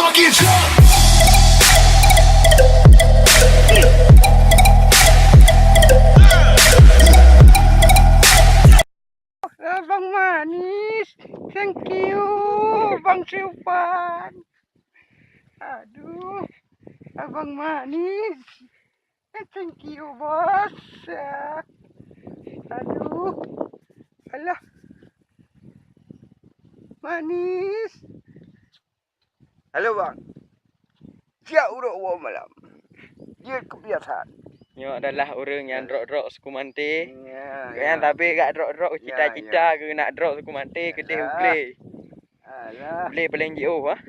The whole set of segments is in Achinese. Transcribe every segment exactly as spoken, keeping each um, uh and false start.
Get up! Abang Manis, thank you, Bang Sulpan. Aduh, Abang Manis, thank you, Bos. Aduh, alah, Manis. Halo, Bang. Siap urok woe malam. Jeuet keubiasaan. Nyoe adalah ureueng nyang drok-drok suku Mante. Ya, ya. Tapi gak drok-drok cita-cita keu nak drok suku Mante keudeh u glé. Alah. U glé paléng jiôh, ah.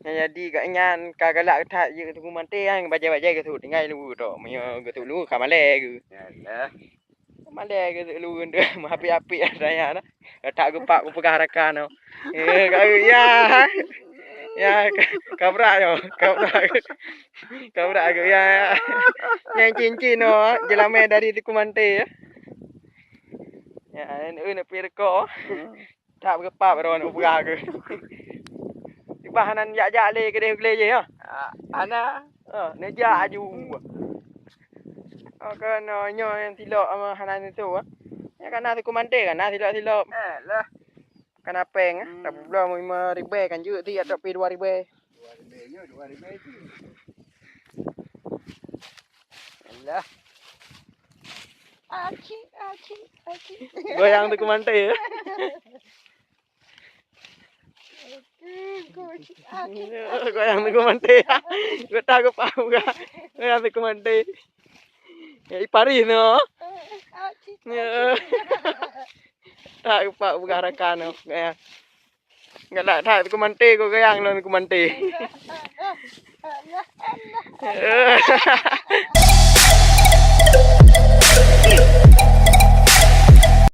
Nyang jadi gak nyan ka galak that jeuet suku Mante, ah, bajai-bajai geusut tinggai lu drok. Meunyoe geusut lu ka malèe geuh. Yalah. Malèe geuh lôn deuh meuapit-apit rasanya nah. Letak geupak geupeugah rakan tu. Eh, ka, ya. Ya, ka, kabrak tu. Kabrak. Kabrak geuh, ya, ya. Nyang cincin tu, jeulamèe dari Teungku Mante, ya. Ya, ni, ni, pi rekod. Tak beureupat baroe aneuk peugah keuh. Tibah hana jak-jak lé keudeh glé jih, ya? Ah, hana. Ah, neujak aju. Oh, keunoe nyoe nyang silop ama hana neutoh, ah. Nyan kana Teungku Mante, kana silop-silop. Eh, lah. Kana péng, ah. Hmm. Tapi bloe lima ribèe kan jeuet ti atau pi dua ribèe. Dua ribèe nyoe, dua ribèe tu. Alah. Aci, aci, aci. Goyang Teungku Mante, ya? Aci, aci. Goyang Teungku Mante, ya? Geutak geupak buka. Goyang Teungku Mante. Ya, i Paris tu. Aci, ya. Aci. Tak geupak buka rakan tu. Goyang. Galak that Teungku Mante, goyang lom Teungku Mante.